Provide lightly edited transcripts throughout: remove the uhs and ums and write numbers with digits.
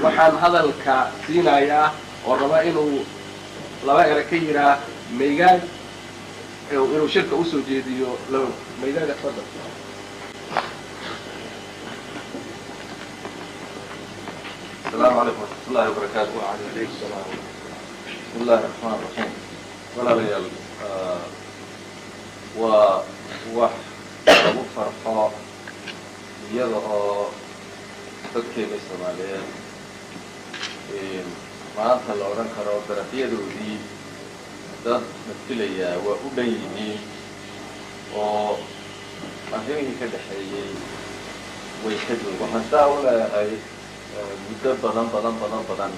Waxaan hadalka siinayaa oo raba inuu laba ere ka yiraa Maygaag, inuu shirka usoo jeediyo laba. Maygaaga, tafadal. السلام عليكم ورحمة الله وبركاته. بسم الله الرحمن الرحيم. Walaalayaal, waa wax lagu farxo iyada oo dadkeena Soomaaliyeed maanta la odhan karo darafyadoodii dad matilayaa waa u dhan yihiin oo arrimihii ka dhexeeyey way ka dood. Waxaan saa u leeyahay, muddo badan badan badan badan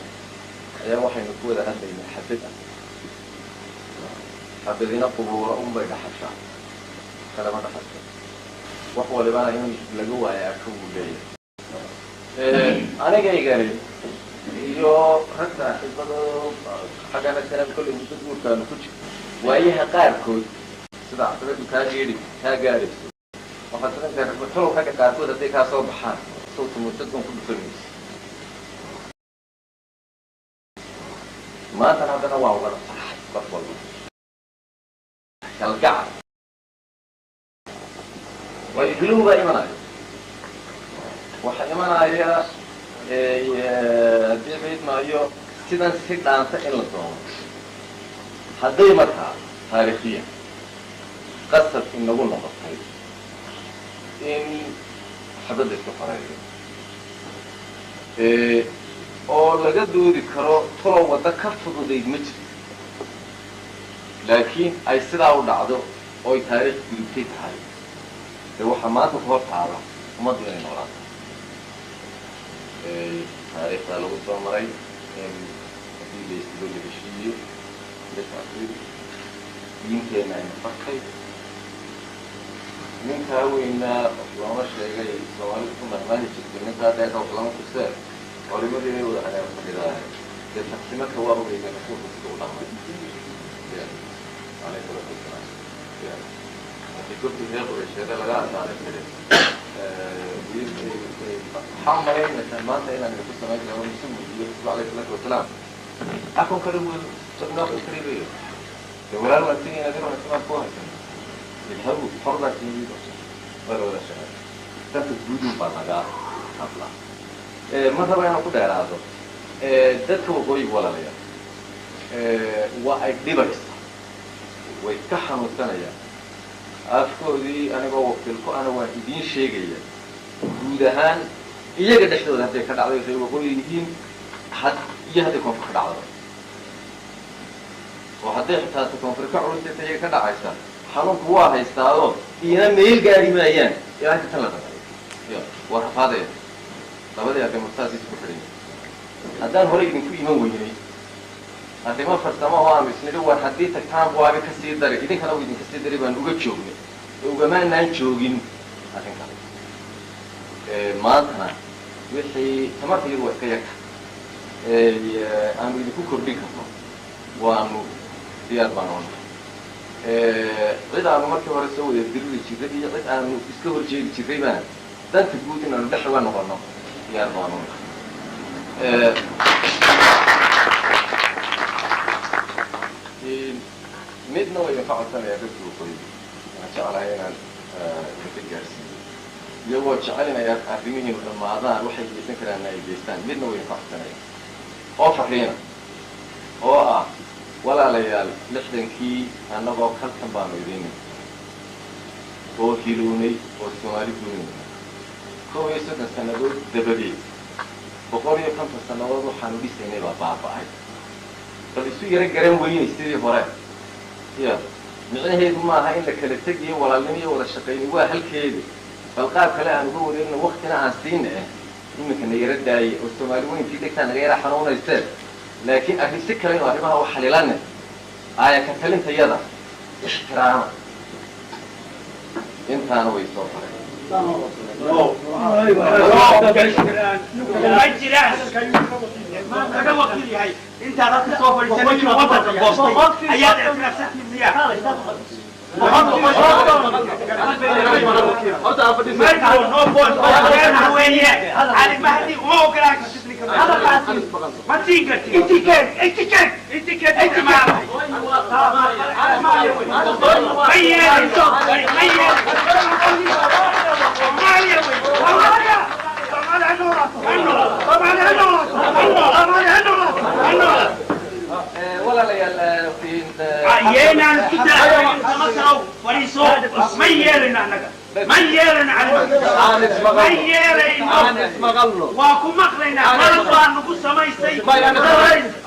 ayaa waxaynu ku wada hadlaynay xabid ah. Xabadina qubuuro unbay dhaxashaa, kalama dhaxasho. Wax walibana in laga waayo arko wuu leeyahay. Anigaygani iyo rag saaxiibado xaggana sanad kollay muddo guurkaanu ku jirto, waayaha qaarkood sida caqabadu kaa geedhi kaa gaadhayso, waxaad samaysaa talow ragga qaarkood hadday kaa soo baxaan sawta murtadban ku dhufanaysa. Maantana haddana waa wada farxay, qof walba kalgacal, waayo biluhu baa imanaya. Waxaa imanaya haddii ciid maayo sidan si dhaanta in la doono. Hadday markaa taariikhiya qasab inagu noqotay in xabadda isku xoreeyo oo laga doodi karo talow waddo ka fududayd ma jirto, laakiin ay sidaa u dhacdo oo ay taariikh gudubtay tahay, dee waxaa maanta ku hor taala ummaddu inay noolaato. Taariikhdaa lagu soo maray in haddii la isdilo la heshiiyo, la diinteenna ayna fartay. Ninkaa weynaa wax looma sheegay, Soomaalidu ku mahmaahi jirtay, ninkaa dheerka wax lama tusee, culimadii bay wada hareer fadhidaaye. Dee taqsimarka waa ogeyna rasuulka sida u dhaqmay alayhi salaatu wasalaam. Haddii goobtii reer Qureysheede laga adkaaday tiri, waxaa umalaynaysaa maanta inaan idinku samayn karo mise weydiiyo rasuulka alayhi salaatu wasalaam akon kale karibayo dee walaal waan siinayna, adir wanaagsan baan ku haysan, idhabu xor baa siin, waa la wada shaqay. Danta guudun baa laga hadlaa. Ma raba inaan ku dheeraado. Dadka waqooyiga, walaalayaal, waa ay dhibaysaa, way ka xanuunsanayaan. Afkoodii anigoo wakiil ku ana waan idiin sheegaya, guud ahaan iyaga dhexdooda hadday ka dhacday reer waqooyi yihiin had iyo hadday koonfur ka dhacdo, oo hadday xitaa ta koonfur ka culusayta iyaga ka dhacaysa, xanuunku waa haystaado iyana meel gaari maayaan ilaa inta tan la dhaqayo. Waa rafaadaya labadii arrimood saas isku xidhan. Haddaan horey idinku iman weynay arrimo farsamo oo aanu isnidhi war haddii tagtaan waabi ka sii dari, idinkana u idinka sii dari baan uga joognay oo ugamaanaan joogin arrin kale. Maantana wixii tamarta iyadu waa iska yarta aanu idinku kordhin karno, waanu diyaar baan onahay. Cid aanu markii hore soo wada diriri jirray iyo cid aanu iska horjeedi jirray baan danta guud inaanu dhex uga noqono diyaar baanu nahay. Midna waa idinka codsanaya dadka waqooyi, waxaan jeclahay inaan idinka gaarsiiyo, iyagoo jecel inay arrimihiinu dhammaadaan, waxay geysan karaanna ay geystaan. Midna waa idinka codsanaya oo fariina oo ah, walaalayaal, 60kii annagoo kaltan baanu idiin oo hilownay oo Soomaali goynayna. 31 sannadood dabadeed, 150 sannadood waxaanu dhisaynay baa baaba'ay. Bal isu yaro garan weynay sidii hore ya. Micnaheedu maaha in la kala tegiyo, walaalnimo iyo wada shaqayni waa halkeeda. Bal qaab kale aan uga wareegno, waktina aan siina iminka na yaro daayay oo Soomaali weyntii dhegtaa naga yara xanuunaysee, laakiin arrin si kale inu arrimaha u xalilane aaya ka talintayada ixtiraama. Intaana way soo faray. Ma jiraan kaga wakiil yahay intaad halka soo fadhiisanay inuu wadanka goostay ayaad ictiraafsantihiin miyaa? No point weeye. Cali Mahdi uma ogolaan kartid ninka. Ma siin kartid. Intikeen, intikeen, intikeen, isticmaalay. Ma yeelayso, ma yeelayso. Soomaaliya wey. Soomaaliya. Soomaaliya ha noolaato. Ha noolaato. Soomaaliya ha noolaato. Ha noolaato. Soomaaliya ha noolaato. Ha noolaato. Walaalayaal. Yeynaan isku daayay fariiso. Ma yeelayno annaga, ma yeelayno cali, ma yeelayno. Aan ismaqalno. Waa ku maqlaynaa. Qalad baa nagu samaysay.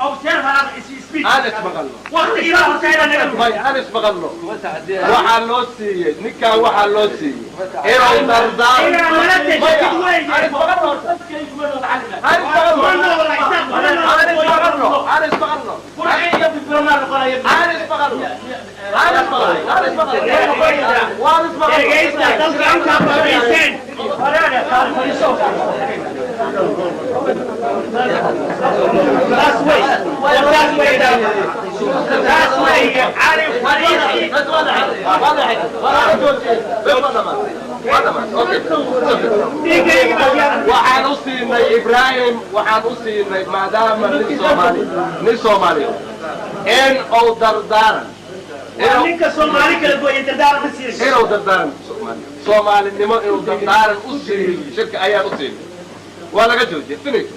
Observer speech. Aan ismaqalno. Waqti ilaa hortayda naga. May, aan ismaqalno. Waxaa loo siiyey ninkaan, waxaa loo siiyey inuu dardaar. Inaan nala dejid weeye. Aan ismaqalno horta. Aan ismaqalno, aan ismaqalno, aan ismaqalno, aan ismaqalno, aan ismaqalno, aan ismaqalno, waan ismaqalno. Dhegaysta, dalka intaa baabiiseen. Taas wey, taas wey, taas wey, Cali Fariisi. Dhiiggayga baa diyaar. Waxaan u siinay Ibraahim, waxaan u siinay maadaama nin Soomaali in uu dardaaran. Waa ninka Soomaali kala gooya, dardaaran ma siinayso. Inuu dardaaran Soomaalinimo, inuu dardaaran u siiyo shirka ayaan u siinay. Waa laga joojiyay. Finito.